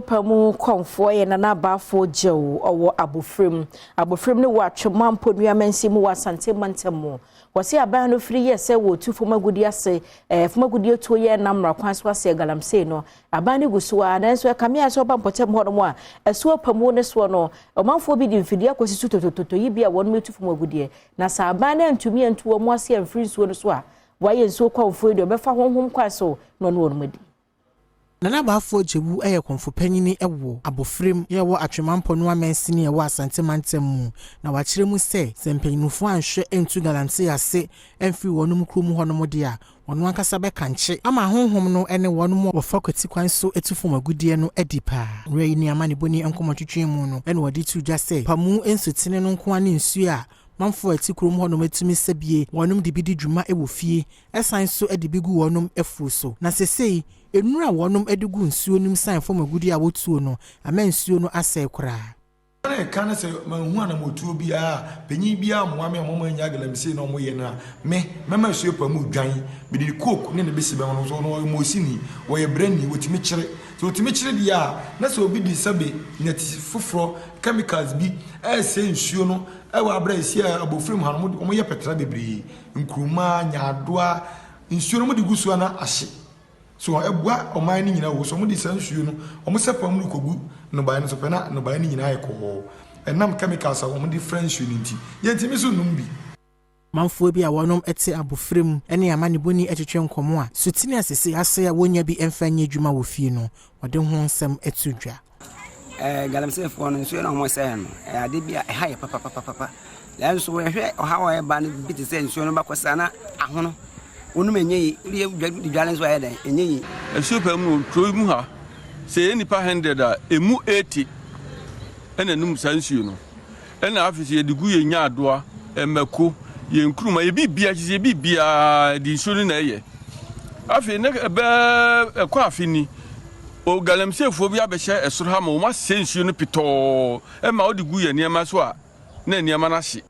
pa mu kɔmfoɔ yɛ Nana Abaafo Gyew ɔwɔ Abofrem. Abofrem ne wɔ Atwema Mponua mansin mu wɔ Asante mantam mu. Wɔsi aban no firi yɛ sɛ wɔtu fam agudie ase fam agudie tuo yɛ nam mmara kwan so ase galamsey no. Aban no gu so a, nanso ɛkame a sɛ ɔba mpɔtam hɔ nom a ɛso pa mu ne soɔ no, ɔmanfoɔ bi de mfidie akɔsi so totototo yi bi a wɔn tu fam agudie. Na sɛ aban no antumi antu wɔn ase amfiri nsuo no so a, wɔayɛ nsuo kɔmfoɔ yi deɛ ɔbɛfa honhom kwan so na ɔne wɔn adi. Nana Baafoɔ Gyewu yɛ kɔmfo panyin wɔ Abofrem yɛwɔ Atwema Mponua mansini ɛwɔ Asante mantam mu, na wakyerɛ mu sɛ mpanyinfoɔ anhwɛ ntu galamsey ase mfiri wɔn kurom hɔnom deɛ a, wɔn ankasa bɛkankye ama honhom no ne wɔn a wɔfa kwati kwan so etu fam agudeɛ no adi paa. Nwura yi ne amanebɔni nkɔmmɔtwitwi mu no ɛna wɔde to dwa sɛ pamu nsutene no nko ne nsuo a manfoɔ a ɛte kurom hɔnom atumi sɛbie wɔnom de bi di dwuma wɔ fie, ɛsan so de bi gu wɔnom afuo so, na sesei nnura a wɔnom de gu nsuo no mu san fam agudeɛ a wɔtuo no ama nsuo no asɛe koraa. Na ɛka ne sɛ manhu anammɔtuo biara, panyin biara mmoa me a mɔma nya galamsey na ɔmoyɛ no a, me mɛma asuo pa mu dwan. Mede coke ne ne bɛsi bɛn no so no, ɔyɛ mɔsini, wɔyɛ brani, wɔtumi kyere. Sɛ wɔtumi kyere deɛ a, na sɛ obi de sɛbe nɛte foforɔ, chemicals bi ɛsɛ nsuo no ɛwɔ aberɛ a ɛsi a Abofrem ha no, wɔyɛ pɛtra bebree, nkuruma, nyaadoa, nsuo no mode gu so a na ahye so ɛboa ɔman no nyinaa wɔ so. Ɔmode saa nsuo no ɔmo sɛ pam no kɔgu nnɔbaeɛ no so pɛ, na nnɔbaeɛ no nyinaa yɛ kɔɔ ɛnam chemicals a wɔde fra nsuo no nti yɛntumi so nom bi. Manfoɔ bi a wɔnom te Abofrem ne amanebɔni atwitwe nkɔmmɔ a sutene asese ase a wɔnya bi mfa nyɛ adwuma wɔ fie no, wɔde ho nsɛm ato dwa. Galamseyfoɔ no nsuo no a wɔsɛe no, ɛyɛ ade bi a ɛha yɛ papapapapa, nanso yɛhwɛ ɔhaw a ɛba no bi te sɛ nsuo no bakɔ saa na ahono wɔnom ɛnyɛ yi, wode de dwale nso ayɛ dɛn, ɛnyɛ yi. Nsuo pɛ mu no, kuro yi mu ha, sɛ yɛ nipa 100 a, emu 80 ɛna num saa nsuo no. Ɛna afei sɛ yɛde gu yɛn nyaadoa, ɛmɛko, yɛn nkuruma, yɛ biribiara, kyerɛ sɛ yɛ biribiara de nsuo no na ɛyɛ. Afei ne ɛbɛɛ ɛkɔ afe ni o, galamseyfoɔ bi abɛhyɛ ɛsoro ha ma wɔn asɛ nsuo no pitɔɔ, ɛma wɔde gu yɛn nneɛma so a na nneɛma no ahye.